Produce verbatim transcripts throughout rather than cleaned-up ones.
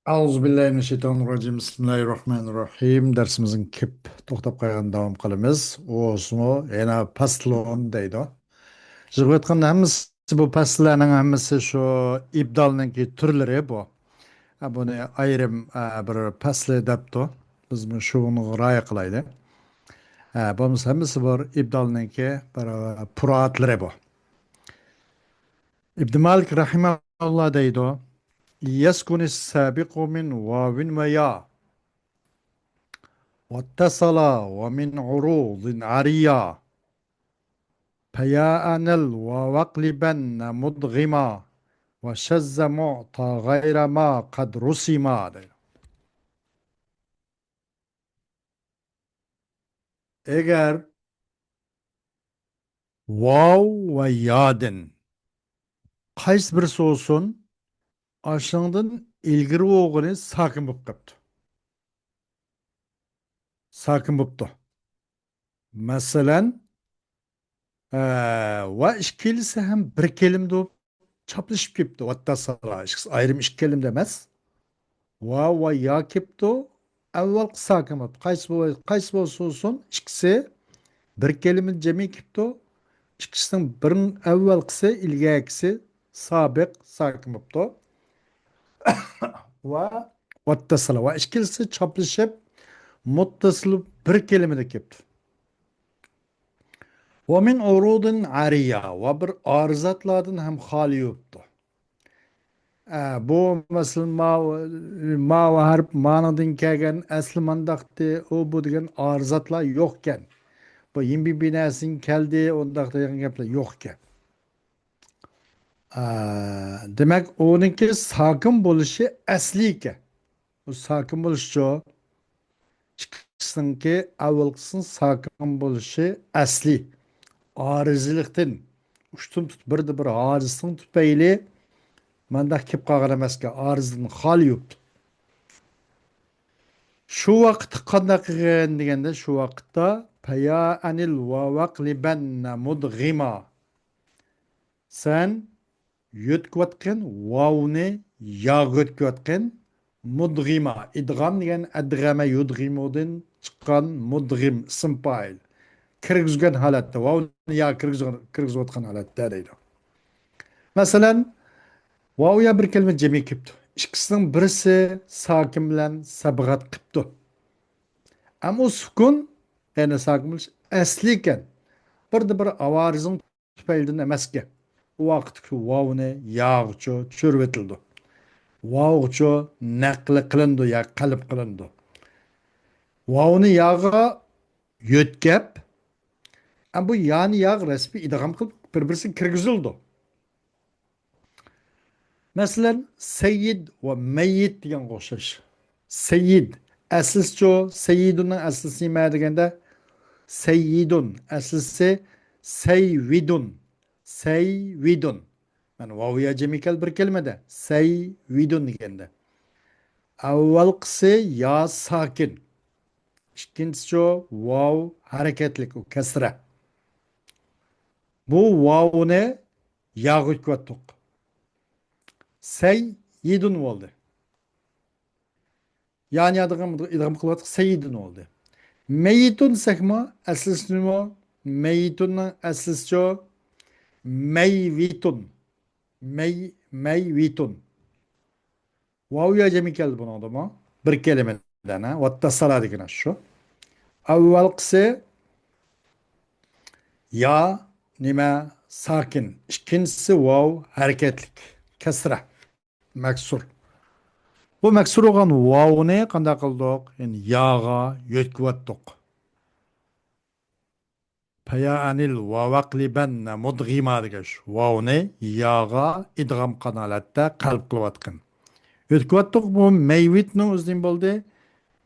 أعوذ بالله من الشيطان الرجيم. بسم الله الرحمن الرحيم. دەرسىمىزنى كېلىپ توختاپ قالغان داۋام قىلىمىز. ئۇسمۇ يەنە پەسلۇن دەيدۇ. يىغىۋاتقان ھەممىسى، بۇ پەسىللەرنىڭ ھەممىسى شۇ ئىبدالنىڭكى تۈرلىرى بۇ. ھە، بۇنى ئايرىم، ئە، بىر پەسلى دەپتۇ. بىزمۇ شۇنىڭغا رىئايە قىلايلى. ھە، بولمىسا ھەممىسى بىر ئىبدالنىڭكى بىر، ئە، پۇرائەتلىرى بۇ. ئىبن مالىك رەھىمەھۇللا دەيدۇ: يسكن السابق من واو ويا، واتصل ومن عروض عريا، فياء أنل واو اقلبن مدغما، وشذ معطى غير ما قد رسما دەيدۇ. ئەگەر ۋاۋ ۋە يادىن قايسى بىرسى بولسۇن، ئاشۇنىڭدىن ئىلگىرى بولغىنى ساكىن بولۇپ قاپتۇ. ساكىن بوپتۇ. مەسىلەن، ئە، ۋە ئىككىلىسى ھەم بىر كەلىمىدە چاپلىشىپ كېپتۇ. ۋەتتەسسالا، ئىككىسى ئايرىم ئىككى كەلىمىدە ئەمەس. ۋاۋ ۋە يا كېپتۇ. ئەۋۋەلقى ساكىن بوپتۇ. قايسى بول-، قايسى بولسا بولسۇن، ئىككىسى بىر كەلىمىدە جەمئىي كېپتۇ. ئىككىسىنىڭ بىرىنىڭ ئەۋۋەلقىسى، ئىلگەركىسى سابىق ساكىن بوپتۇ. ۋە ۋەتتەسىلە. ۋە ئىككىلىسى چاپلىشىپ، مۇتتەسىل بىر كەلىمىدە كېپتۇ. ۋە مىن ئۇرۇدىن ئارىيا. ۋە بىر ئارىزاتلاردىن ھەم خالىي بوپتۇ. ئە، بۇ، مەسىلەن، ما، ما ۋە ھەرپ مانىڭدىن كەلگەن، ئەسلى مانداقتى، ئۇ، بۇ دېگەن ئارىزاتلار يوقكەن. بۇ يىمبى بىنەسىدىن كەلدى، ئۇنداق دېگەن گەپلەر يوقكەن. ئە، دېمەك، ئۇنىڭكى ساكىن بولۇشى ئەسلىيكەن. بۇ ساكىن بولۇشچۇ؟ ئىككىسىنىڭكى ئەۋۋەلقىسىنىڭ ساكىن بولۇشى ئەسلىي. ئارىزىلىقتىن، ئۇشتۇمتۇت، بىردە بىر ھادىسىنىڭ تۈپەيلى مانداق كېلىپ قالغان ئەمەسكەن، ئارىزىدىن خالىي بوپتۇ. شۇ ۋاقىتتا قانداق قىلغىن دېگەندە، شۇ ۋاقىتتا پەيا ئەنىل ۋاۋاق لىبەننە مۇدغىما. سەن يۆتكىۋاتقىن ۋاۋنى ياغا يۆتكىۋاتقىن. مۇدغىما، ئىدغام دېگەن ئەدغەمە يۇدغىمۇدىن چىققان مۇدغىم، ئىسىم پائىل. كىرگۈزگەن ھالەتتە، ۋاۋنى ياغا كىرگۈزگەن، كىرگۈزۈۋاتقان ھالەتتە دەيدۇ. مەسىلەن، ۋاۋ يا بىر كەلىمە جەمئىي كېپتۇ. ئىككىسىنىڭ بىرسى ساكىن بىلەن سەبغەت قىپتۇ. ئەمما ئۇ سۈكۈن، يەنى ساكىن بولۇش ئەسلىيكەن. بىردە بىر ئاۋارىزنىڭ تۈپەيلىدىن ئەمەسكەن. ئۇ ۋاقىتتىكى ۋاۋنى ياغىچۇ چۆرۈۋېتىلىدۇ. ۋاۋغىچۇ نەقلى قىلىنىدۇ ياكى قەلب قىلىنىدۇ. ۋاۋنى ياغا يۆتكەپ، ئە، بۇ يانى ياغ رەسمىي ئىدغام قىلىپ، بىر-بىرسىگە كىرگۈزۈلىدۇ. مەسىلەن، سەييىد ۋە مەييىت دېگەنگە ئوخشاش. سەييىد، ئەسلىسىچۇ؟ سەييىدۇننىڭ ئەسلىسى نېمە دېگەندە، سەييىدۇن، ئەسلىسى سەيۋىدۇن. سەيۋىدۇن. مانا، ۋاۋ يا جەمئىي كەلدى بىر كەلىمىدە. سەيۋىدۇن دېگەندە. ئەۋۋەلقىسى يا ساكىن. ئىككىنچىسىچۇ؟ ۋاۋ ھەرىكەتلىك، ئۇ كەسرە. بۇ ۋاۋنى ياغا يۆتكىۋەتتۇق. سەييىدۇن بولدى. يانى ياغا ئىدغام قىلىۋاتتۇق، سەييىدۇن بولدى. مەييىتۇن دېسەكمۇ، ئەسلىسى نېمە؟ مەييىتۇننىڭ ئەسلىسىچۇ؟ مەيۋىتۇن. مەي-، مەيۋىتۇن. ۋاۋ يا جەمئىي كەلدى بۇنىڭدىمۇ. بىر كەلىمىدىن، ھە؟ ۋەتتەسسالا دېگىنى شۇ. ئەۋۋەلقىسى يا نېمە؟ ساكىن. ئىككىنچىسى ۋاۋ ھەرىكەتلىك. كەسرە. مەكسۇر. بۇ مەكسۇر بولغان ۋاۋنى قانداق قىلدۇق؟ يەنى ياغا يۆتكىۋەتتۇق. پەيا ئەنىل ۋاۋاقلىبەننە مۇدغىما دېگەن شۇ. ۋاۋنى ياغا ئىدغام قىلغان ھالەتتە قەلب قىلىۋاتقىن. يۆتكىۋەتتۇق. بۇ مەيۋىتنىڭ ئۆزى نېمە بولدى؟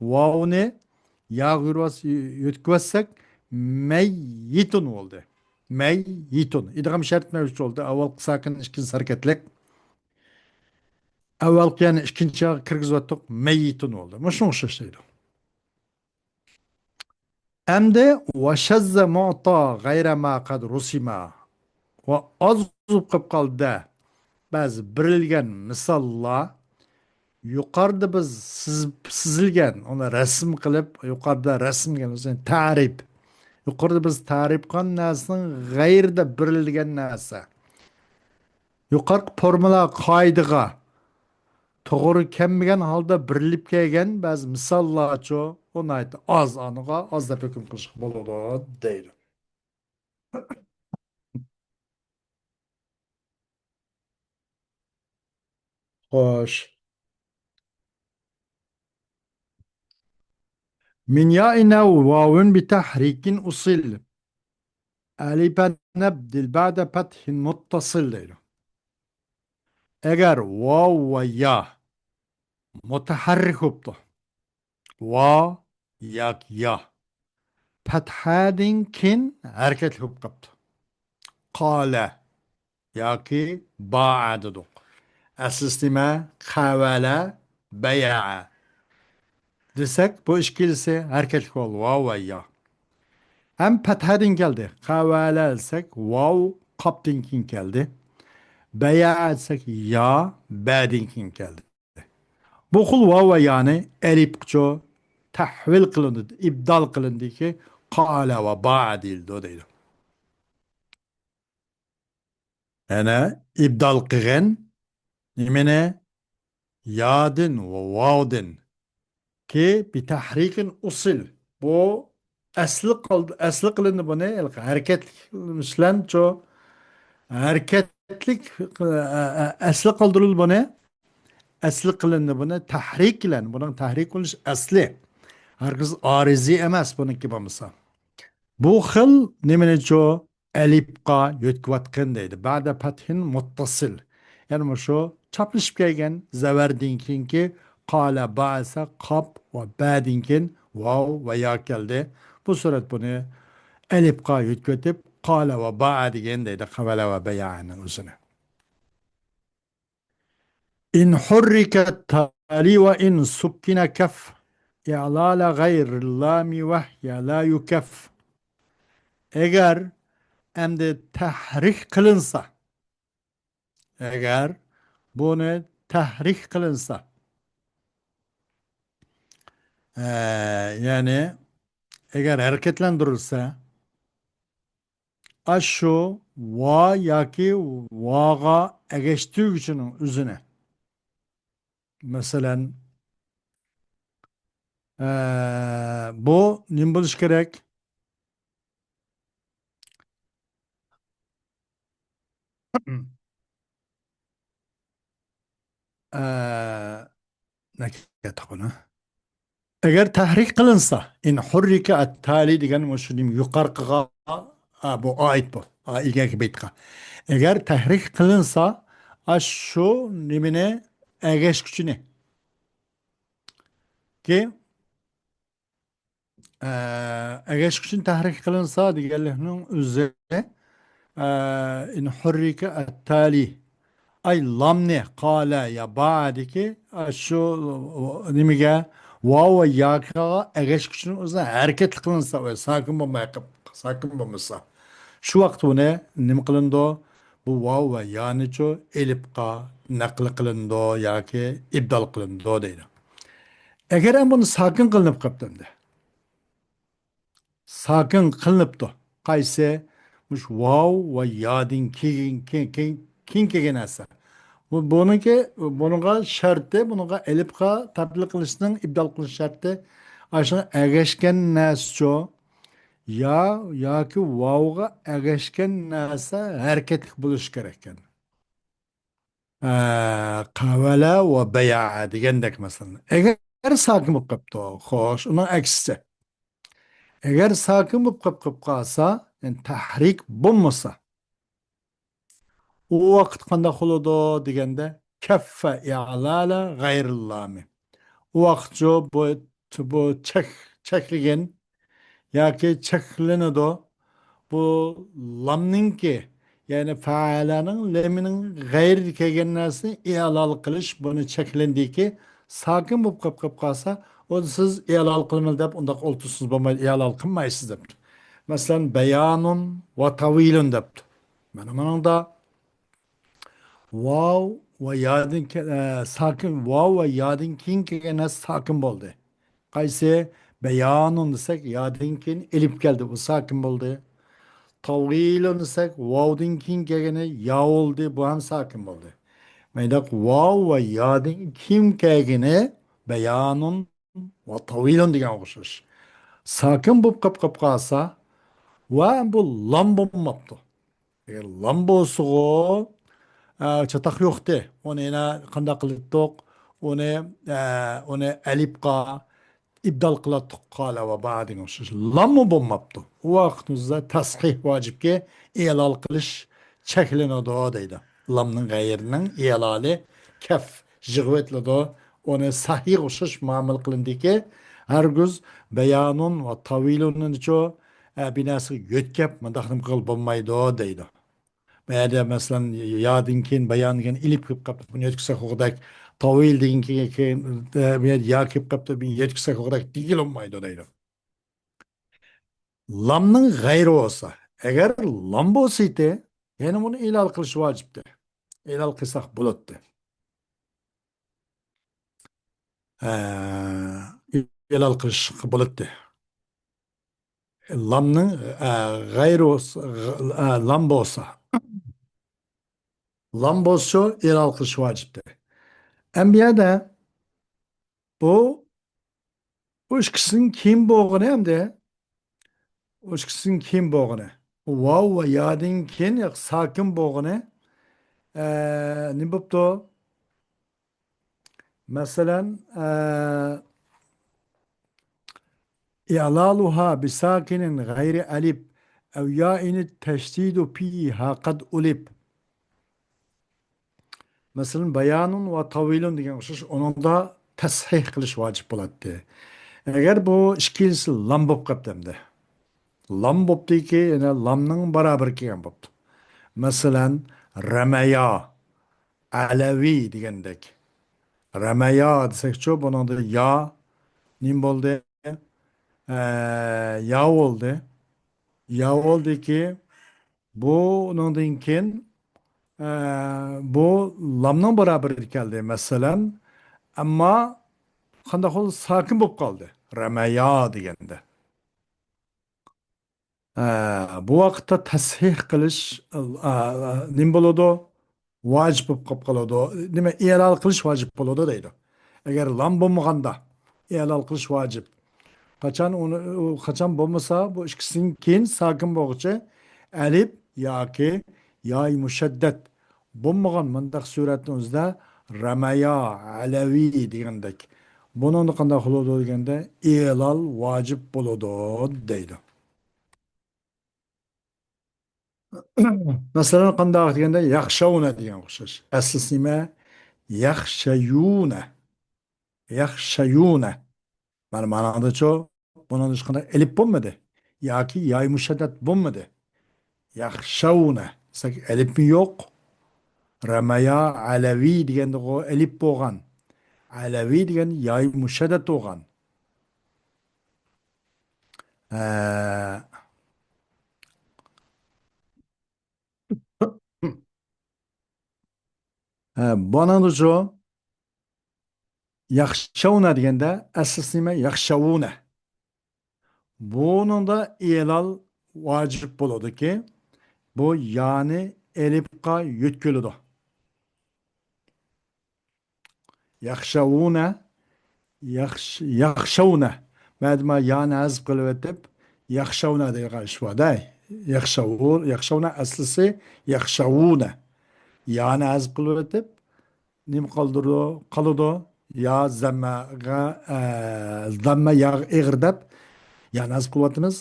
ۋاۋنى ياغا يۆتكىۋەتسەك، مەييىتۇن بولدى. مەييىتۇن. ئىدغام شەرت مەۋجۇت بولدى. ئەۋۋەلقى ساكىن، ئىككىنچى ھەرىكەتلىك. ئەۋۋەلقى يەنى ئىككىنچى ياغا كىرگۈزۈۋەتتۇق. مەييىتۇن بولدى. مۇشۇنىڭغا ئوخشاش دەيدۇ. ئەمدى ۋەشەززە مۇئتا غەيرە ما قەد رۇسىما. ۋە ئاز بولۇپ قېلىپ قالدى. بەزى بېرىلگەن مىساللار يۇقىرىدا بىز سىز-، سىزىلگەن، ئۇنى رەسىم قىلىپ، يۇقىرىدا رەسىمگە تەرىپ. يۇقىرىدا بىز تەرىپ قىلغان نەرسىنىڭ غەيرىدە بېرىلگەن نەرسە. يۇقىرىقى فورمۇلا قائىدىغا توغرا كەلمىگەن ھالدا بېرىلىپ كەلگەن بەزى مىساللارچۇ، ئۇ ناھايىتى ئاز، ئانىغا ئاز دەپ ھۆكۈم قىلىشقا بولىدۇ، دەيدۇ. خوش. من ياء أو واو بتحريك أصل، ألفا أبدل بعد فتح متصل دەيدۇ. ئەگەر ۋاۋ ۋە يا مۇتەھەررىك بوپتۇ، ۋا ياكى يا پەتھەدىن كېيىن ھەرىكەتلىك بولۇپ قاپتۇ. قالە ياكى باءە دېدۇق. ئەسلىسى نېمە؟ قەۋەلە، بەيەئە دېسەك، بۇ ئىككىلىسى ھەرىكەتلىك بولدى، ۋاۋ ۋە يا. ھەم پەتھەدىن كەلدى. قەۋەلە دېسەك، ۋاۋ قاپتىن كېيىن كەلدى. بەيەئە دېسەك، يا بەدىن كېيىن كەلدى. بۇ خىل ۋاۋ ۋە يانى ئەلىپقىچۇ تەھۋىل قىلىندى، ئىبدال قىلىندىكى، قالە ۋە باءە دېيىلىدۇ دەيدۇ. يەنى ئىبدال قىلغىن نېمىنى؟ يادىن ۋە ۋاۋدىن. كى بتحريك أصل. بۇ ئەسلى قىل-، ئەسلى قىلىندى بۇنى، ھەرىكەتلىك بىلەنچۇ، ھەرىكەتلىك، ئە، ئە، ئەسلى قىلدۇرۇلدى بۇنى، ئەسلى قىلىندى بۇنى تەھرىك بىلەن. بۇنىڭ تەھرىك بولۇش ئەسلى. ھەرگىز ئارىزى ئەمەس بۇنىڭكى بولمىسا. بۇ خىل نېمىنىچۇ؟ ئەلىپقا يۆتكىۋاتقىن دەيدۇ. بەدە پەتھىن مۇتتەسىل. يەنى مۇشۇ چاپلىشىپ كەلگەن زەۋەردىن كېيىنكى قالە باءە، قاپ ۋە بەدىن كېيىن ۋاۋ ۋە يا كەلدى. بۇ سۈرەت بۇنى ئەلىپقا يۆتكىۋېتىپ، قالە ۋە باءە دېگەن دەيدۇ. قەۋەلە ۋە بەيەئەنىڭ ئۆزىنى. إن حرك التالي وإن سكن كف إعلال غير اللام وهي لا يكف. ئەگەر ئەمدى تەھرىك قىلىنسا، ئەگەر بۇنى تەھرىك قىلىنسا، ئە، يەنى ئەگەر ھەرىكەتلەندۈرۈلسە، ئاشۇ ۋا ياكى ۋاغا ئەگەشتۈرگۈچىنىڭ ئۆزىنى. مەسىلەن، ئە، بۇ نېمە بولۇشى كېرەك؟ ئە، نەكەتتۇقۇنى. ئەگەر تەھرىك قىلىنسا، إن حرك التالي دېگەن مۇشۇ نېمە يۇقارقىغا، ئا، بۇ ئائىت بۇ. ئا، ئىلگەركى بەيتقا. ئەگەر تەھرىك قىلىنسا، ئاشۇ نېمىنى ئەگەشكۈچىنى. كى، ئە، ئەگەشكۈچىنى تەھرىك قىلىنسا دېگەنلىكنىڭ ئۆزى، ئە، إن حرك التالي. ئاي لامنى قالە يا باءەدىكى، ئە، شۇ نېمىگە، ۋاۋ ۋە ياكىغا ئەگەشكۈچىنىڭ ئۆزىنى ھەرىكەتلىك قىلىنسا، ئۇ ساكىن بولماي قېلىپ، ساكىن بولمىسا. شۇ ۋاقىت ئۇنى نېمە قىلىنىدۇ؟ بۇ ۋاۋ ۋە يانىچۇ ئېلىپقا نەقلى قىلىنىدۇ ياكى ئىبدال قىلىنىدۇ دەيدۇ. ئەگەر ھەم بۇنى ساكىن قىلىنىپ قاپتۇ ئەمدى. ساكىن قىلىنىپتۇ. قايسى؟ مۇشۇ ۋاۋ ۋە يادىن كېيىن، كېيىن، كېيىن، كېيىن كەلگەن نەرسە. بۇ، بۇنىڭكى، بۇنىڭغا شەرتى، بۇنىڭغا ئېلىپقا تەبدىل قىلىشنىڭ، ئىبدال قىلىش شەرتى. ئاشۇنىڭ ئەگەشكەن نەرسىچۇ؟ يا ياكى ۋاۋغا ئەگەشكەن نەرسە ھەرىكەتلىك بولۇشى كېرەككەن. ئە، قەۋەلە ۋە بەيەئە دېگەندەك مەسىلەن. ئەگەر ساكىن بولۇپ قاپتۇ، خوش، ئۇنىڭ ئەكسىچە. ئەگەر ساكىن بولۇپ قاپ، قاپ قالسا، يەنى تەھرىك بولمىسا، ئۇ ۋاقىت قانداق بولىدۇ دېگەندە، كەففە ئىئلالە غەيرىللامى. ئۇ ۋاقىتچۇ بۇ، بۇ چەك، چەكلىگەن ياكى چەكلىنىدۇ. بۇ لامنىڭكى، يەنى فەئەلەنىڭ لېمىنىڭ غەيرىدە كەلگەن نەرسىنى ئىئلال قىلىش، بۇنى چەكلىنىدىكى، ساكىن بولۇپ قېلىپ، قېلىپ قالسا، ئۇ سىز ئىئلال قىلىمەن دەپ ئۇنداق ئولتۇرسىڭىز بولمايدۇ، ئىئلال قىلمايسىز دەپتۇ. مەسىلەن، بەيانۇن ۋە تاۋىلۇن دەپتۇ. مانا مۇنىڭدا ۋاۋ ۋە يادىن كە-، ئە، ساكىن، ۋاۋ ۋە يادىن كېيىن كەلگەن نەرسە ساكىن بولدى. قايسى؟ بەيانۇن دېسەك، يادىن كېيىن ئېلىپ كەلدى، بۇ ساكىن بولدى. تاۋىلۇن دېسەك، ۋاۋدىن كېيىن كەلگىنى يا بولدى، بۇ ھەم ساكىن بولدى. مەيداق ۋاۋ ۋە يادىن كېيىن كەلگىنى بەيانۇن ۋە تاۋىلۇن دېگەن ئوخشاش. ساكىن بولۇپ قاپ، قاپ قالسا، ۋە بۇ لام بولماپتۇ. ئەگەر لام بولسىغۇ، ئە، چاتاق يوقتى. ئۇنى يەنە قانداق قىلاتتۇق؟ ئۇنى، ئە، ئۇنى ئەلىپقا ئىبدال قىلاتتۇق، قالە ۋە با دېگەن ئوخشاش. لاممۇ بولماپتۇ. ئۇ ۋاقىتىمىزدا تەسھىھ ۋاجىپكى ئېلال قىلىش چەكلىنىدۇ دەيدۇ. لامنىڭ غەيرىنىڭ ئېلالى كەف يىغىۋېتىلىدۇ. ئۇنى سەھىھقا ئوخشاش مۇئامىلە قىلىنىدىكى، ھەرگىز بەيانۇن ۋە تاۋىلۇننىچۇ، ئە، بىر نەرسىگە يۆتكەپ، مۇنداق نېمە قىلغىلى بولمايدۇ دەيدۇ. بۇ يەردە، مەسىلەن، يادىن كېيىن، بەياندىن كېيىن ئېلىپ كېلىپ قاپتۇ، بۇنى يۆتكىسەك ئوخۇدەك. تاۋىلدىن كېيىن، كېيىن، ئە، بۇ يەردە يا كېلىپ قاپتۇ، بۇنى يۆتكىسەك ئوخۇدەك دېگىلى بولمايدۇ دەيدۇ. لامنىڭ غەيرى بولسا، ئەگەر لام بولسا ئىدى، يەنە بۇنى ئېلال قىلىش ۋاجىپتى. ئېلال قىلساق بولاتتى. ئە، ئېلال قىلىشقا بولاتتى. لامنىڭ، ئە، غەيرى بولسا، غ-، ئە، لام بولسا. لام بولسا ئېلال قىلىش ۋاجىپتى. ئەمدى بۇ يەردە بۇ، بۇ ئىككىسىنىڭ كېيىن بولغىنى ئەمدى. بۇ ئىككىسىنىڭ كېيىن بولغىنى. ۋاۋ ۋە يادىن كېيىن ياكى ساكىن بولغىنى. ئە، نېمە بوپتۇ؟ مەسىلەن، ئە، ئىلالۇھا بىساكىنىن غەيرى ئەلىپ ئەۋ يائىنى تەشدىدۇ فىھا قەد ئۇلىپ. مەسىلەن، بەيانۇن ۋە تاۋىلۇن دېگەن ئوخشاش، ئۇنىڭدا تەسھىھ قىلىش ۋاجىپ بولاتتى. ئەگەر بۇ ئىككىلىسى لام بولۇپ قاپتۇ ئەمدى. لام بوپتىكى، يەنە لامنىڭ بارابىرى كەلگەن بوپتۇ. مەسىلەن، رەمەيا، ئەلەۋى دېگەندەك. رەمەيا دېسەكچۇ، بۇنىڭدا يا نېمە بولدى؟ ئە، يا بولدى. يا بولدىكى، بۇنىڭدىن كېيىن، ئە، بۇ لامنىڭ بارابىرىگە كەلدى، مەسىلەن. ئەمما قانداق بولدى؟ ساكىن بولۇپ قالدى. رەمەيا دېگەندە. ئە، بۇ ۋاقىتتا تەسھىھ قىلىش، ئە، ئە، نېمە بولىدۇ؟ ۋاجىپ بولۇپ قاپ قالىدۇ. نېمە، ئېلال قىلىش ۋاجىپ بولىدۇ دەيدۇ. ئەگەر لام بولمىغاندا ئېلال قىلىش ۋاجىپ. قاچان ئۇنى، ئۇ قاچان بولمىسا، بۇ ئىككىسىدىن كېيىن ساكىن بولغۇچە ئەلىپ ياكى ياي مۇشەددەت بولمىغان مۇنداق سۈرەتنىڭ ئۆزىدە رەمەيا، ئەلەۋى دېگەندەك. بۇنىڭدا قانداق بولىدۇ دېگەندە، ئېلال ۋاجىپ بولىدۇ دەيدۇ. مەسىلەن، قانداق دېگەندە، ياخشاۋنە دېگەن ئوخشاش. ئەسلىسى نېمە؟ ياخشايۇنە. ياخشايۇنە. مانا، مانادىچۇ، بۇنىڭدا ھېچقانداق ئەلىپ بولمىدى. ياكى ياي مۇشەددەت بولمىدى. ياخشاۋنە دېسەك، ئەلىپمۇ يوق. رەمەيا ئەلەۋى دېگەندىغۇ ئەلىپ بولغان. ئەلەۋى دېگەن ياي مۇشەددەت بولغان. ئە، ئە، بۇنىڭدىچۇ ياخشاۋنە دېگەندە ئەسلىسى نېمە؟ ياخشاۋۇنە. بۇنىڭدا ئېلال ۋاجىپ بولىدۇكى، بۇ يانى ئېلىپقا يۆتكىلىدۇ. ياخشاۋۇنە، ياخش-، ياخشاۋنە. مەدىما يانى ھەزىپ قىلىۋېتىپ، ياخشاۋنە دېگەن ئىش بار-دە. ياخشاۋۇ-، ياخشاۋنە ئەسلىسى ياخشاۋۇنە. يانى ھەزىپ قىلىۋېتىپ، نېمە قالدۇرىدۇ؟ قالىدۇ. يا زەممەگە، ئە، زەممە ياغ ئېغىر دەپ، يانى ھەزىپ قىلىۋاتىمىز.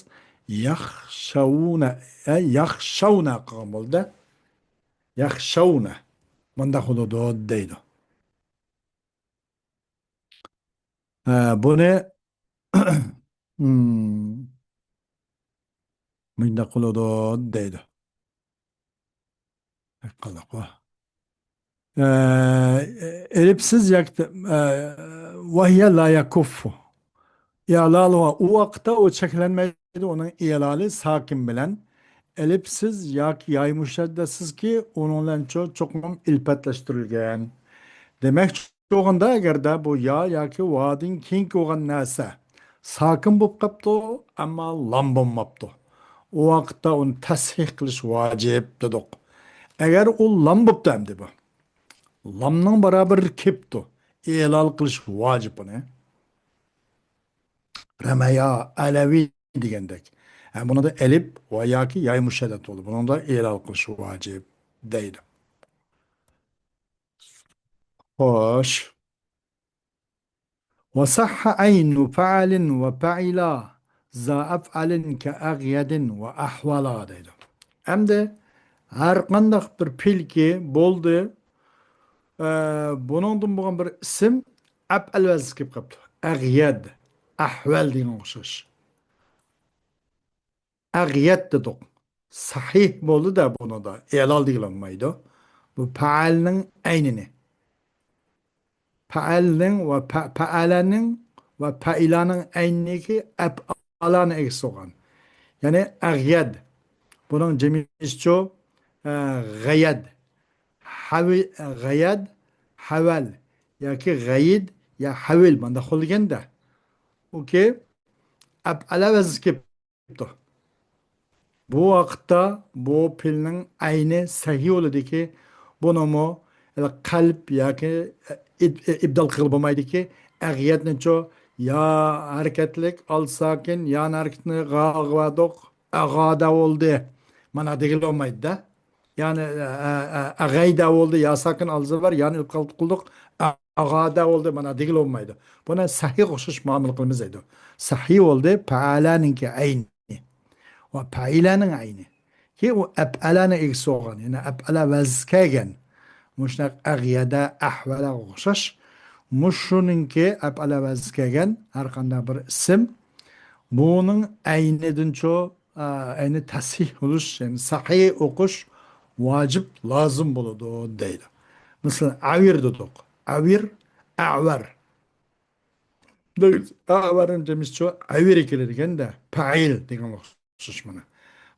ياخشاۋنە، ئە، ياخشاۋنە قىلغان بولدى. ياخشاۋنە. مۇنداق بولىدۇ دەيدۇ. ئە، بۇنى، مم، مۇنداق بولىدۇ دەيدۇ. قانداق بۇ؟ ئە، ئېلىپسىز ياكى، ئە، ۋەھىيە لا يەكۇففۇ. ئىلالۇھا، ئۇ ۋاقىتتا ئۇ چەكلەنمەيدۇ، ئۇنىڭ ئىلالى ساكىن بىلەن ئېلىپسىز ياكى يايمۇشەددەسىزكى، ئۇنىڭ بىلەن چو-، چوقۇم ئىلپەتلەشتۈرۈلگەن. دېمەكچى بولغاندا، ئەگەردە بۇ يا ياكى ۋادىن كېيىنكى بولغان نەرسە ساكىن بولۇپ قاپتۇ، ئەمما لام بولماپتۇ. ئۇ ۋاقىتتا ئۇنى تەسھىھ قىلىش ۋاجىپ دېدۇق. ئەگەر ئۇ لام بوپتۇ ئەمدى بۇ. لامنىڭ بارابىرى كېپتۇ. ئېلان قىلىش ۋاجىپ بۇنى. رەمەيا، ئەلەۋى دېگەندەك. ھە، بۇنىڭدا ئەلىپ ۋە ياكى ياي مۇشەددەت بولدى. بۇنىڭدا ئېلان قىلىش ۋاجىپ دەيدۇ. خوش. وصح عين فعل وفعلا ذا أفعل كأغيد وأحولا دەيدۇ. ئەمدى ھەر قانداق بىر پېئىلكى بولدى، ئە، بۇنىڭدىن بولغان بىر ئىسىم ئەپئەل ۋەزنىگە كېلىپ قاپتۇ. ئەغيەد، ئەھۋەل دېگەن ئوخشاش. ئەغيەت دېدۇق. سەھىھ بولدى-دە بۇنىڭدا. ئېلال دېگىلى بولمايدۇ. بۇ پەئەلنىڭ ئەينىنى. پەئەلنىڭ ۋە پە-، پەئەلەنىڭ ۋە پەئىلانىڭ ئەينىدىكى ئەپئالانى ئەكس بولغان. يەنى ئەغيەد. بۇنىڭ جەمئىسىچۇ؟ ئە، غەيەد. ھەۋ-، غەيەد، ھەۋەل ياكى غەيىد يا ھەۋىل، ماندا قوللىگەندە. ئۇكى ئەپئەلە ۋەزنىگە كېلىپتۇ. بۇ ۋاقىتتا بۇ پېئىلنىڭ ئەينى سەھىھ بولىدۇكى، بۇنىمۇ قەلب ياكى ئىب-، ئىبدال قىلغىلى بولمايدۇكى، ئەغيەتنىچۇ يا ھەرىكەتلىك، ئال ساكىن، يانى ھەرىكەتنى غاغا بەردۇق، ئەغادە بولدى. مانا دېگىلى بولمايدۇ-دە. يەنى، ئە، ئە، ئە، ئەغەيدە بولدى، يا ساكىن ئالدى بار، يەنى ئىلقا قىلدۇق، ئە، ئەغادە بولدى، مانا دېگىلى بولمايدۇ. بۇنى سەھىھقا ئوخشاش مۇئامىلە قىلىمىز دەيدۇ. سەھىھ بولدى، پەئەلەنىڭكى ئەينى ۋە پەئىلەنىڭ ئەينى. كى ئۇ ئەپئەلەنىڭ ئىگىسى بولغان، يەنى ئەپئەلە ۋەزىگە كەلگەن. مۇشۇنداق ئەغيەدە، ئەھۋەلە ئوخشاش. مۇشۇنىڭكى ئەپئەلە ۋەزىگە كەلگەن ھەر قانداق بىر ئىسىم. بۇنىڭ ئەينىدىنچۇ ئا، ئەينى تەسھىھ بولۇش، يەنى سەھىھ ئوقۇش ۋاجىپ، لازىم بولىدۇ دەيدۇ. مەسىلەن، ئەۋىر دېدۇق. ئەۋىر، ئەۋەر. ئەۋەرنىڭ جەمئىسىچۇ ئەۋىر كېلىدىكەن-دە، پەئىل دېگەن ئوخشاش مانا.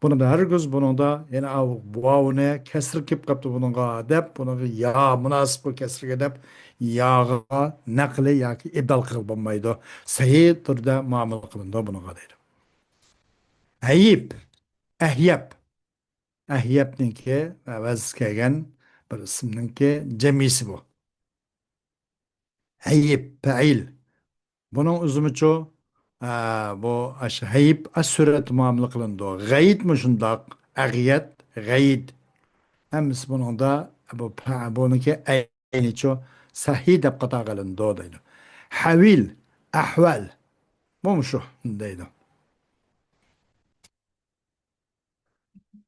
بۇنىڭدا ھەرگىز بۇنىڭدا يەنە ئاۋ-، ۋاۋنى كەسرى كېلىپ قاپتۇ بۇنىڭغا دەپ، بۇنىڭغا يا مۇناسىپ بۇ كەسرىگە دەپ، ياغا نەقلى ياكى ئىبدال قىلغىلى بولمايدۇ. سەھىھ تۈردە مۇئامىلە قىلىنىدۇ بۇنىڭغا دەيدۇ. ھەيىپ، ئەھيەپ. ئەھيەپنىڭكى ۋەزىگە كەلگەن بىر ئىسىمنىڭكى جەمئىسى بۇ. ھەيىپ، پەئىل. بۇنىڭ ئۆزىمۇچۇ، ئە، بۇ ئاشۇ ھەيىپ ئاش سۈرەتتە مۇئامىلە قىلىنىدۇ. غەيىتمۇ شۇنداق. ئەغيەت، غەيىت. ھەممىسى بۇنىڭدا بۇ پە-، بۇنىڭكى ئەينىچۇ سەھىھ دەپ قاتارغا ئېلىنىدۇ دەيدۇ. ھەۋىل، ئەھۋەل. بۇمۇ شۇ دەيدۇ.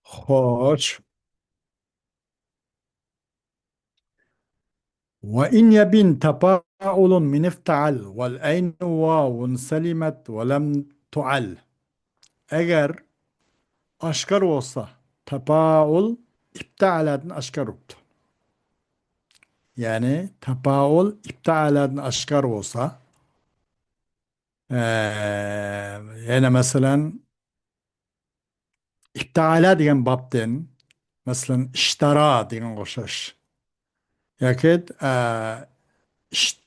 خوش. وإن يبن تفاعل من افتعل والعين واو سلمت ولم تعل. ئەگەر ئاشكارا بولسا، تەپائۇل ئىپتەئەلەدىن ئاشكارا بوپتۇ. يەنى تەپائۇل ئىپتەئەلەدىن ئاشكارا بولسا، ئە، يەنە مەسىلەن، ئىپتەئەلە دېگەن بابتىن، مەسىلەن، ئىشتەرا دېگەنگە ئوخشاش. ياكى، ئە، ئىش-،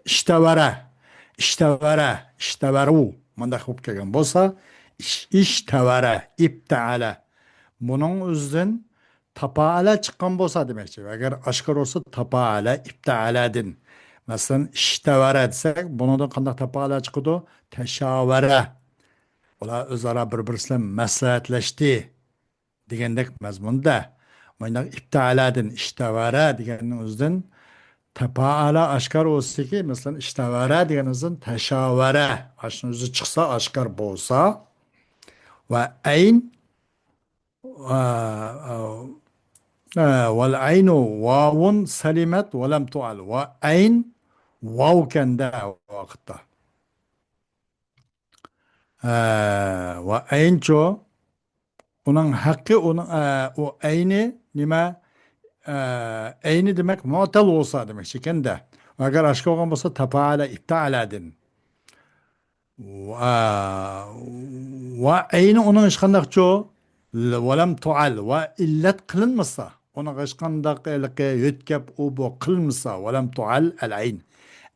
ئىشتەۋەرە، ئىشتەۋەرە، ئىشتەۋەرۇ مۇنداق بولۇپ كەلگەن بولسا، ئىش-، ئىشتەۋەرە، ئىپتەئەلە. بۇنىڭ ئۆزىدىن تاپائەلە چىققان بولسا دېمەكچى. ئەگەر ئاشكارا بولسا تاپائەلە، ئىپتەئەلەدىن. مەسىلەن، ئىشتەۋەرە دېسەك، بۇنىڭدىن قانداق تاپائەلە چىقىدۇ؟ تەشاۋەرە. ئۇلار ئۆزئارا بىر-بىرسى بىلەن مەسلىھەتلەشتى دېگەندەك مەزمۇندا. مۇنداق ئىپتەئەلەدىن ئىشتەۋەرە دېگەننىڭ ئۆزىدىن تاپائەلە ئاشكار بولسىكى، مەسىلەن، ئىشتەۋەرە دېگەننىڭ ئۆزىدىن تەشاۋەرە. ئاشۇنىڭ ئۆزى چىقسا، ئاشكار بولسا. ۋە ئەين، ئە، ئە، ئە، ۋەل ئەينۇ ۋاۋۇن سەلىمەت ۋەلەم تۇئەل. ۋە ئەين ۋاۋكەندە ۋاقىتتا. ئە، ۋە ئەينچۇ، ئۇنىڭ ھەققى، ئۇنىڭ، ئە، ئۇ ئەينى نېمە؟ ئە، ئەينى دېمەك، مۇئتەل بولسا دېمەكچىكەندە. ئەگەر ئاشكار بولغان بولسا، تاپائەلە، ئىپتەئەلەدىن. ۋە، ۋە ئەينى ئۇنىڭ ھېچقانداقچۇ، ۋەلەم تۇئەل، ۋە ئىللەت قىلىنمىسا، ئۇنىڭغا ھېچقانداق ھېلىقى يۆتكەپ ئۇ بۇ قىلمىسا، ۋەلەم تۇئەل ئەل ئەين.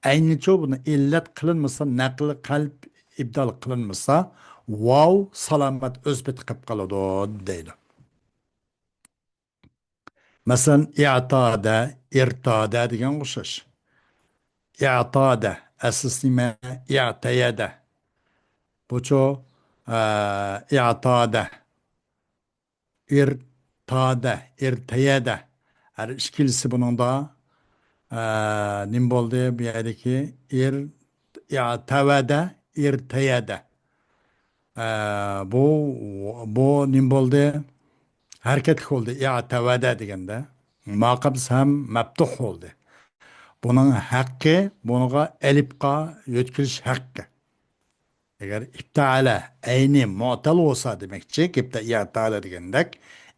ئەينىچۇ بۇنى ئىللەت قىلىنمىسا، نەقلى قەلب ئىبدال قىلىنمىسا، ۋاۋ سالامەت ئۆز پېتى قېلىپ قالىدۇ دەيدۇ. مەسىلەن، ئىئتادە، ئىرتادە دېگەنگە ئوخشاش. ئىئتادە، ئەسلىسى نېمە؟ ئىئتەيەدە. بۇچۇ، ئە، ئىئتادە. ئىرتادە، ئىرتەيەدە. ھەر ئىككىلىسى بۇنىڭدا، ئە، نېمە بولدى؟ بۇ يەردىكى ئىر-، ئىئتەۋەدە، ئىرتەيەدە. ئە، بۇ، بۇ نېمە بولدى؟ ھەرىكەتلىك بولدى. ئىئتەۋەدە دېگەندە. ماقامسى ھەم مەپتۇھ بولدى. بۇنىڭ ھەققى، بۇنىڭغا ئەلىپقا يۆتكىلىش ھەققى. ئەگەر ئىپتائەلە ئەينى مۇئتەل بولسا دېمەكچى، گەپتە ئىئتادە دېگەندەك،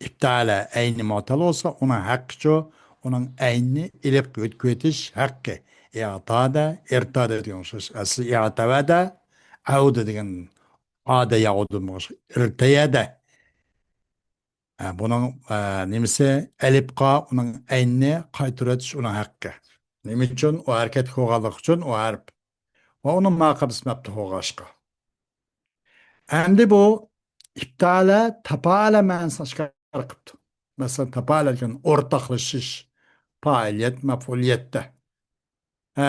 ئىپتائەلە ئەينى مۇئتەل بولسا، ئۇنىڭ ھەققىچۇ، ئۇنىڭ ئەينىنى ئېلىپ يۆتكىۋېتىش ھەققى. ئىئتادە، ئىرتادە دېگەن ئوخشاش. ئەسلى ئىئتەۋەدە، ئەۋدە دېگەن ئادە ياغۇدىن بولغاچقا، ئىرتەيەدە. ھە، بۇنىڭ، ئە، نېمىسى، ئەلىپقا ئۇنىڭ ئەينىنى قايتۇرۇۋېتىش ئۇنىڭ ھەققى. نېمە ئۈچۈن؟ ئۇ ھەرىكەتكە بولغانلىقى ئۈچۈن ئۇ ھەرپ. ۋە ئۇنىڭ ماقابىسى مەپتۇھ بولغاچقا. ئەمدى بۇ ئىپتائەلە، تاپائەلە مەنىسىنى ئاشكارا قىپتۇ. مەسىلەن، تاپائەلە دېگەن ئورتاقلىشىش، پائىلىيەت، مەپئۇلىيەتتە. ئە،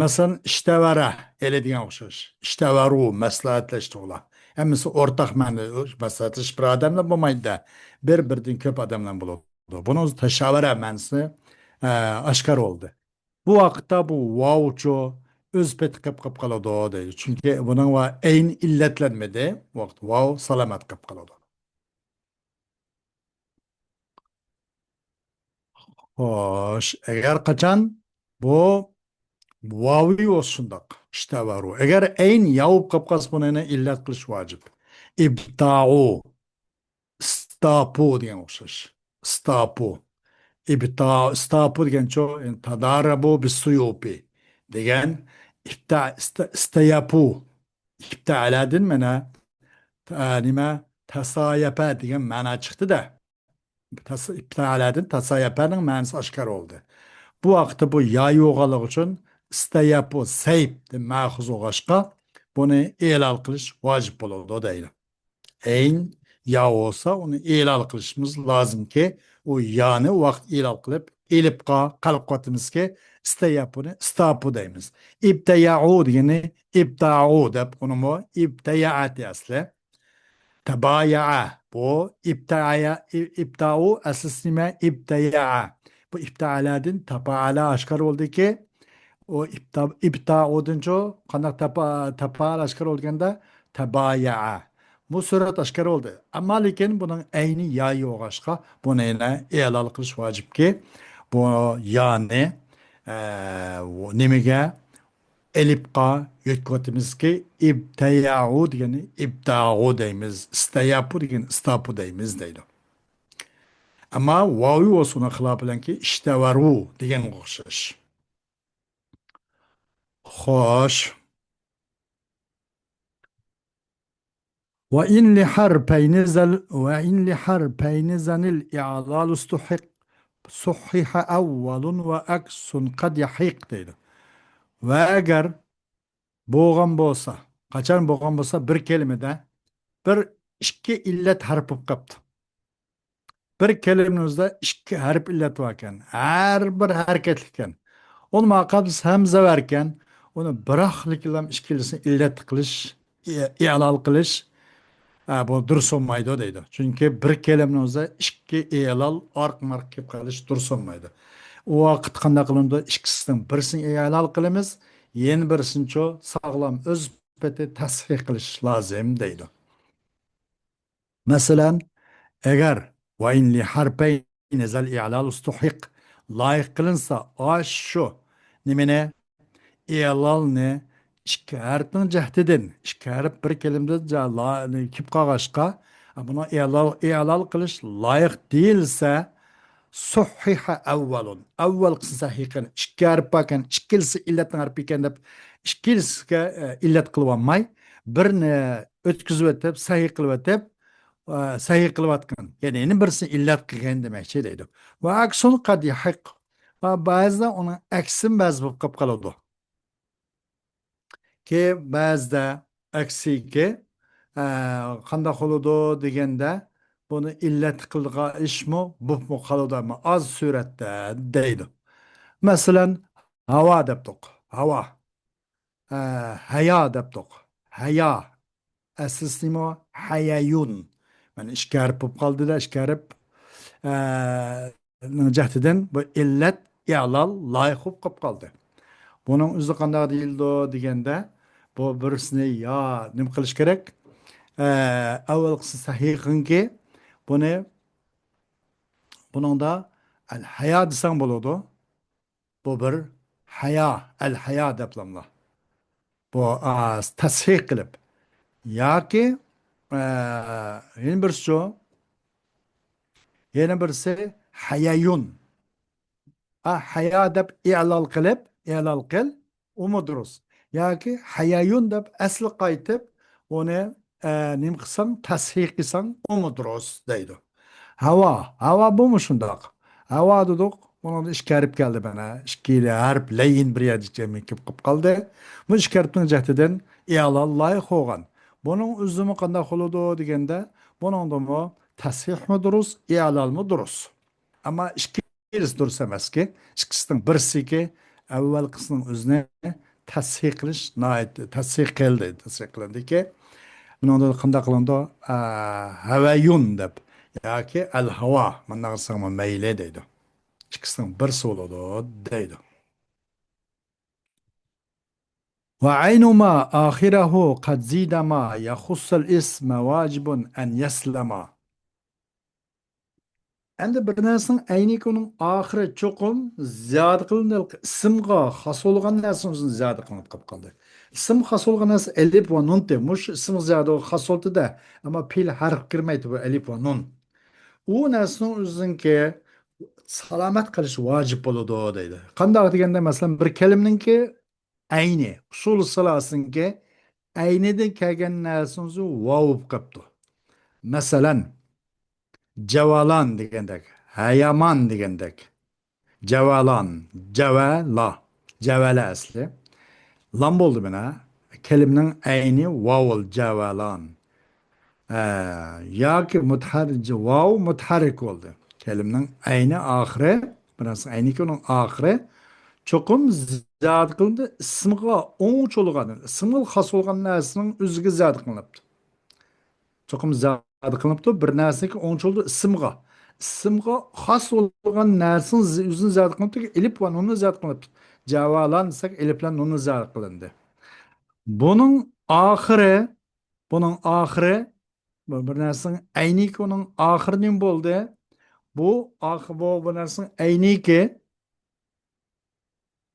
مەسىلەن، ئىشتەۋەرە، ئېلى دېگەن ئوخشاش. ئىشتەۋەرۇ، مەسلىھەتلەشتى ئۇلار. ھەممىسى ئورتاق مەنىدە، مەسلىھەتلىشىپ بىر ئادەملا بولمايدۇ-دە. بىر-بىردىن كۆپ ئادەملا بولىدۇ. بۇنىڭ ئۆزى تەشاۋەرە مەنىسى، ئە، ئاشكارا بولدى. بۇ ۋاقىتتا بۇ ۋاۋچۇ ئۆز پېتى قېلىپ قېلىپ قالىدۇ دەيدۇ. چۈنكى بۇنىڭ ۋە ئەين ئىللەتلەنمىدى. بۇ ۋاقىت ۋاۋ سالامەت قېلىپ قالىدۇ. خوش، ئەگەر قاچان بۇ ۋاۋى بولسا شۇنداق، ئىشتەۋەرۇ. ئەگەر ئەين ياۋۇپ قېلىپ قالسا، بۇنى يەنە ئىللەت قىلىش ۋاجىپ. ئىبتاغۇ، ئىستاپۇ دېگەن ئوخشاش. ئىستاپۇ. ئىبتا-، ئىستاپۇ دېگەنچۇ، تادارەبۇ بىسسۇيۇپى دېگەن، ئىبتا-، ئىستا-، ئىستەيەپۇ. ئىبتەئەلەدىن مانا، ئە، نېمە، تاسايەپە دېگەن مەنا چىقتى-دە. تاس-، ئىبتەئەلەدىن تاسايەپەنىڭ مەنىسى ئاشكارا بولدى. بۇ ۋاقىتتا بۇ يا يوغانلىقى ئۈچۈن ئىستەيەپۇ سەيپ دەپ مەخۇز بولغاچقا، بۇنى ئېلال قىلىش ۋاجىپ بولىدۇ دەيدۇ. ئەين يا بولسا، ئۇنى ئېلال قىلىشىمىز لازىمكى، ئۇ يانى ۋاقىت ئېلال قىلىپ، ئېلىپقا قەلب قىلىۋاتىمىزكى، ئىستەيەپۇنى ئىستاپۇ دەيمىز. ئىبتەيەئۇ دېگىنى ئىبتاغۇ دەپ، ئۇنىمۇ ئىبتەيەئەتى ئەسلى. تەبايەئە، بۇ ئىبتەئەيە-، ئىبتاغۇ ئەسلىسى نېمە؟ ئىبتەيەئە. بۇ ئىبتەئەلەدىن تەپائەلە ئاشكارا بولدىكى، ئۇ ئىبتا-، ئىبتاغۇدىنچۇ قانداق تەپا-، تەپائەل ئاشكارا بولىدىكەندە، تەبايەئە. بۇ سۈرەت ئاشكارا بولدى. ئەمما لېكىن بۇنىڭ ئەينى يايى بولغاچقا، بۇنى يەنە ئېلال قىلىش ۋاجىپكى، بۇ يانى، ئە، نېمىگە، ئېلىپقا يۆتكىۋاتىمىزكى، ئىبتەيەئۇ دېگەننى ئىبتاغۇ دەيمىز، ئىستەيەپۇ دېگەننى ئىستاپۇ دەيمىز دەيدۇ. ئەمما ۋاۋى بولسا ئۇنىڭ خىلاپى بىلەنكى ئىشتەۋەرۇ دېگەنگە ئوخشاش. خوش. وإن لحرفين زل، وإن لحرفين زن الإعلال استحق، صحح أول وعكس قد يحيق دەيدۇ. ۋە ئەگەر بولغان بولسا، قاچان بولغان بولسا، بىر كەلىمىدە بىر ئىككى ئىللەت ھەرپ بولۇپ قاپتۇ. بىر كەلىمىنىڭ ئۆزىدە ئىككى ھەرپ ئىللەت باركەن، ھەر بىر ھەرىكەتلىككەن. ئۇنى ماقابىلىسى ھەمزە باركەن، ئۇنى بىراقلىكىلا ئىككىلىسىنى ئىللەت قىلىش، ئى-، ئىلال قىلىش، ئە، بۇ دۇرۇس بولمايدۇ دەيدۇ. چۈنكى بىر كەلىمىنىڭ ئۆزىدە ئىككى ئىلال ئارقىمۇ ئارقا كېلىپ قېلىش دۇرۇس بولمايدۇ. ئۇ ۋاقىت قانداق قىلىنىدۇ؟ ئىككىسىنىڭ بىرسىنى ئىلال قىلىمىز، يەنە بىرسىنىچۇ ساغلام ئۆز پېتى تەسھىھ قىلىش لازىم دەيدۇ. مەسىلەن، ئەگەر ۋەئىن لىھەرپەينى زەل ئىلال ئۇستۇھىق لايىق قىلىنسا، ئاشۇ نېمىنى، ئىلالنى ئىككى ھەرپنىڭ جەھىتىدىن، ئىككى ھەرپ بىر كەلىمىدە جا-، لا-، كېلىپ قالغاچقا، بۇنىڭ ئىلال، ئىلال قىلىش لايىق دېيىلسە، سۇھھىھە ئەۋۋەلۇن. ئەۋۋەلقىسى سەھىھ قىلىن. ئىككى ھەرپ باركەن، ئىككىلىسى ئىللەتنىڭ ھەرپى ئىكەن دەپ، ئىككىلىسىگە، ئە، ئىللەت قىلىۋالماي، بىرنى ئۆتكۈزۈۋېتىپ، سەھىھ قىلىۋېتىپ، ئە، سەھىھ قىلىۋاتقان، يەنى يەنە بىرسىنى ئىللەت قىلغان دېمەكچى دەيدۇ. ۋە ئەكسۇن قەد يەھىق. ۋە بەزىدە ئۇنىڭ ئەكسىمۇ بەزى بولۇپ قېلىپ قالىدۇ. كى بەزىدە ئەكسىكى، ئە، قانداق بولىدۇ دېگەندە، بۇنى ئىللەت قىلىدىغان ئىشمۇ بوپمۇ قالىدۇ، ئەمما ئاز سۈرەتتە دەيدۇ. مەسىلەن، ھاۋا دەپتۇق. ھاۋا. ئە، ھەيا دەپتۇق. ھەيا. ئەسلىسى نېمە؟ ھەيەيۇن. مانا ئىككى ھەرپ بولۇپ قالدى-دە، ئىككى ھەرپ. ئە، نىڭ جەھىتىدىن بۇ ئىللەت، ئىلال، لايىق بولۇپ قېلىپ قالدى. بۇنىڭ ئۆزى قانداق دېيىلىدۇ دېگەندە، بۇ بىرسىنى يا نېمە قىلىش كېرەك؟ ئە، ئەۋۋەلقىسى سەھىھكى، بۇنى، بۇنىڭدا ئەل ھەيا دېسەڭ بولىدۇ. بۇ بىر ھەيا، ئەل ھەيا دەپلاملا. بۇ، ئا، تەسھىھ قىلىپ. ياكى، ئە، يەنە بىرسىچۇ؟ يەنە بىرسى ھەيەيۇن. ئا، ھەيا دەپ ئىلال قىلىپ، ئىلال قىل، ئۇمۇ دۇرۇس. ياكى ھەيەيۇن دەپ ئەسلى قايتىپ، ئۇنى، ئە، نېمە قىلساڭ، تەسھىھ قىلساڭ، ئۇمۇ دۇرۇس دەيدۇ. ھاۋا، ھاۋا بۇمۇ شۇنداق. ھاۋا دېدۇق، بۇنىڭدا ئىككى ھەرپ كەلدى مانا. ئىككى ھەرپ لەيين بىر يەردە جەمئىي كېلىپ قېلىپ قالدى. بۇ ئىككى ھەرپنىڭ جەھىتىدىن ئىلال لايىق بولغان. بۇنىڭ ئۆزىمۇ قانداق بولىدۇ دېگەندە، بۇنىڭدىمۇ تەسھىھمۇ دۇرۇس، ئىلالمۇ دۇرس. ئەمما ئىككىلىسى دۇرۇس ئەمەسكى، ئىككىسىنىڭ بىرسىكى، ئەۋۋەلقىسىنىڭ ئۆزىنى تەسھىھ قىلىش ناھايىتى، تەسھىھ قىلدى، تەسھىھ قىلىندىكى، بۇنىڭدا قانداق قىلىنىدۇ؟ ئە، ھەۋەيۇن دەپ ياكى ئەل ھاۋا، مانداق دېسەڭمۇ مەيلى دەيدۇ. ئىككىسىنىڭ بىرسى بولىدۇ دەيدۇ. وعين ما آخره قد زيد ما يخص الاسم واجب أن يسلم. ئەمدى بىر نەرسىنىڭ ئەينىكى ئۇنىڭ ئاخىرى چوقۇم زىيادە قىلىندى. ئىسىمغا خاس بولغان نەرسىنىڭ ئۆزىنى زىيادە قىلىنىپ قېلىپ قالدى. ئىسىم خاس بولغان نەرسە ئەلىپ ۋە نۇنتى. مۇشۇ ئىسىمغا زىيادە خاس بولدى-دە، ئەمما پېئىل ھەرپ كىرمەيدۇ بۇ ئەلىپ ۋە نۇن. ئۇ نەرسىنىڭ ئۆزىنىڭكى سالامەت قىلىش ۋاجىپ بولىدۇ دەيدۇ. قانداق دېگەندە، مەسىلەن، بىر كەلىمىنىڭكى ئەينى، ئۇسۇل سالاسىنىڭكى ئەينىدىن كەلگەن نەرسىنىڭ ئۆزى ۋاۋ بولۇپ قاپتۇ. مەسىلەن، جەۋالان دېگەندەك، ھەيامان دېگەندەك. جەۋالان، جەۋەلا، جەۋەلە ئەسلى. لام بولدى مانا. كەلىمىنىڭ ئەينى ۋاۋ بولدى، جەۋالان. ئە، ياكى مۇتەھەر-، ۋاۋ مۇتەھەررىك بولدى. كەلىمىنىڭ ئەينى ئاخىرى، بىر نەرسە ئەينىكى ئۇنىڭ ئاخىرى چوقۇم زىيادە قىلىندى. ئىسىمغا ئوڭچە بولغان، ئىسىمغا خاس بولغان نەرسىنىڭ ئۆزىگە زىيادە قىلىنىپتۇ. چوقۇم زىيادە قىلىنىپتۇ، بىر نەرسىگە ئوڭچە بولدى، ئىسىمغا. ئىسىمغا خاس بولغان نەرسىنىڭ زى-، ئۆزىنى زىيادە قىلىنىپتۇ، ئېلىپ ۋە نۇننى زىيادە قىلىنىپتۇ. جەۋالان دېسەك، ئېلىپ بىلەن نۇننى زىيادە قىلىندى. بۇنىڭ ئاخىرى، بۇنىڭ ئاخىرى، بۇ بىر نەرسىنىڭ ئەينىكى ئۇنىڭ ئاخىرى نېمە بولدى؟ بۇ ئاخ-، بۇ، بۇ نەرسىنىڭ ئەينىكى،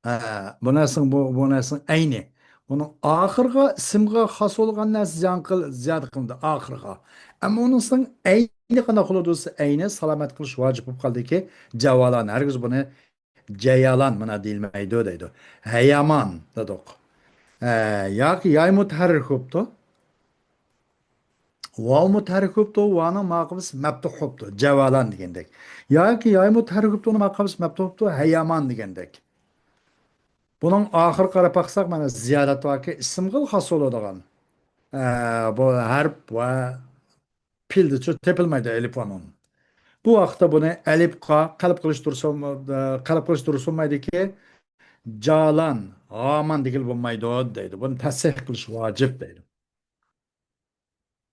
ھە، بۇ نەرسىنىڭ، بۇ، بۇ نەرسىنىڭ ئەينى. بۇنىڭ ئاخىرىغا، ئىسىمغا خاس بولغان نەرسە زىيان قىل-، زىيادە قىلىندى ئاخىرىغا. ئەمما ئۇنىڭ ئەينى قانداق بولىدۇ دېسە، ئەينى سالامەت قىلىش ۋاجىپ بولۇپ قالدىكى، جەۋالان، ھەرگىز بۇنى جەيالان مانا دېيىلمەيدۇ دەيدۇ. ھەيامان دېدۇق. ئە، ياكى ياي مۇتەھەررىك بوپتۇ. ۋاۋ مۇتەھەررىك بوپتۇ، ۋانىڭ ماقابىسى مەپتۇھ بوپتۇ. جەۋالان دېگەندەك. ياكى ياي مۇتەھەررىك بوپتۇ، ئۇنىڭ ماقابىسى مەپتۇھ بوپتۇ، ھەيامان دېگەندەك. بۇنىڭ ئاخىرىغا قاراپ باقساق، مانا زىيادەت باركى، ئىسىمغىلا خاس بولىدىغان. ئە، بۇ ھەرپ ۋە پېئىلدىچۇ تېپىلمايدۇ ئەلىپ ۋە نۇن. بۇ ۋاقىتتا بۇنى ئەلىپقا قەلب قىلىش دۇرۇس بولما-، قەلب قىلىش دۇرۇس بولمايدۇكى، جالان، ھامان دېگىلى بولمايدۇ دەيدۇ. بۇنى تەسھىھ قىلىش ۋاجىپ دەيدۇ.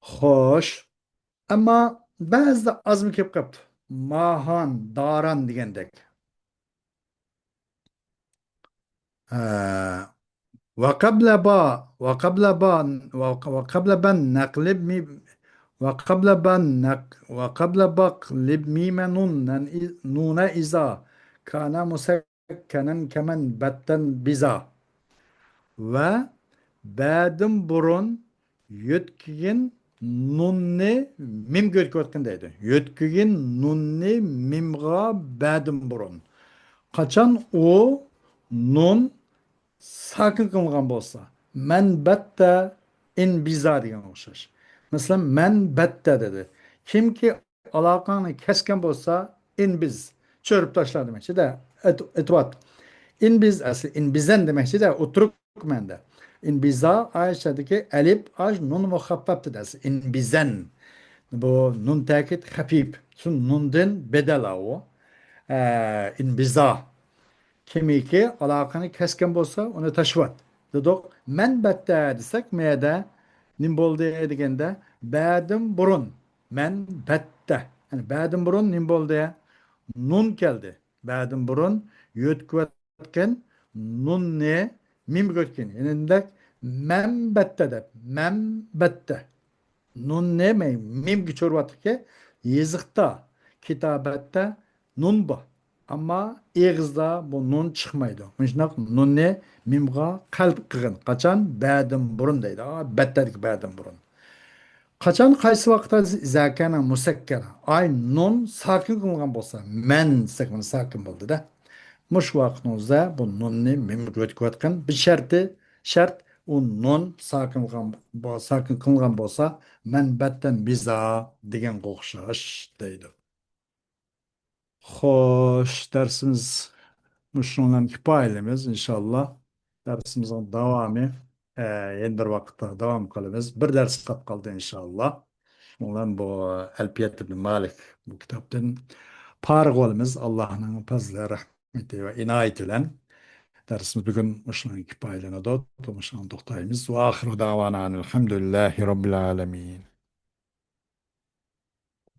خوش. ئەمما بەزىدە ئازمۇ كېلىپ قاپتۇ. ماھان، داران دېگەندەك. ھە. ۋە قەبلە با، ۋە قەبلە با، ۋە، ۋە قەبلە بەن نەقلىب مى-، ۋە قەبلە بەن نەق-، ۋە قەبلە باق لىب مىمە نۇن نەن ئى-، نۇنە ئىزا كانە مۇسەككەنەن كەمەن بەتتەن بىزا. ۋە بەدىن بۇرۇن يۆتكىگىن نۇننى مىمگە يۆتكىۋەتكىن دەيدۇ. يۆتكىگىن نۇننى مىمغا بەدىن بۇرۇن. قاچان ئۇ نۇن ساكىن قىلىنغان بولسا، مەن بەتتە ئىن بىزا دېگەنگە ئوخشاش. مەسىلەن، مەن بەتتە دېدى. كىمكى ئالاقەڭنى كەسكەن بولسا، ئىنبىز، چۆرۈپ تاشلا دېمەكچىدە. ئېت-، ئېتىۋات. ئىنبىز ئەسلى ئىنبىزەن دېمەكچىدە، ئۇ تۈرك مەندە. ئىنبىزا، ئايەتتىكى ئەلىپ، ئاش، نۇن مۇخەپپەپ دېدى ئەسلى. ئىنبىزەن. بۇ نۇن تەكىت خەپىپ. شۇ نۇندىن بەدەل ئاۋۇ. ئە، ئىنبىزا. كىمكى ئالاقىنى كەسكەن بولسا، ئۇنى تاشلىۋەت دېدۇق. مەن بەتتە دېسەك، مەدە نېمە بولدى دېگەندە، بەدىن بۇرۇن. مەن بەتتە. يەنى بەدىن بۇرۇن نېمە بولدى؟ نۇن كەلدى. بەدىن بۇرۇن يۆتكىۋەتكەن نۇننى مىمگە ئۆتكەن. يەنى دېمەك، مەن بەتتە دەپ، مەن بەتتە. نۇننى مەن مىمگە چۆرۈۋاتىدىكەن. يېزىقتا، كىتابەتتە نۇن بار. ئەمما ئېغىزدا بۇ نۇن چىقمايدۇ. مۇشۇنداق نۇننى مىمغا قەلب قىلغىن. قاچان؟ بەدىن بۇرۇن دەيدۇ. ئا، بەتتەدىكى بەدىن بۇرۇن. قاچان، قايسى ۋاقىتتا؟ ئىزا كان مۇسەككەن. ئاي، نۇن ساكىن قىلىنغان بولسا، مەن دېسەك، مانا ساكىن بولدى-دە. مۇشۇ ۋاقىتنىڭ ئۆزىدە بۇ نۇننى مىمگە ئۆتكۈۋەتكىن. بىر شەرتى، شەرت، ئۇ نۇن ساكىن قىلغان، ساكىن قىلىنغان بولسا، مەن بەتتەن بىزا دېگەنگە ئوخشاش دەيدۇ. خوش، دەرسىمىز مۇشۇنىڭ بىلەن كۇپايىلىمىز، ئىنشاللا. دەرسىمىزنىڭ داۋامى، ئە، يەنە بىر ۋاقىتتا داۋام قىلىمىز. بىر دەرس قاپ قالدى، ئىنشاللا. شۇنىڭ بىلەن بۇ ئەلپىيەت ئىبن مالىك بۇ كىتابتىن پارىغ بولىمىز. ئاللاھنىڭ پەزلى، رەھمىتى ۋە ئىنايىتى بىلەن دەرسىمىز بۈگۈن مۇشۇنىڭ كۇپايىلىنىدۇ. مۇشۇنىڭ توختايمىز. ۋە ئاخىرۇ داۋانا ئەنىل ھەمدۇلىللاھى رەببىل ئالەمىن.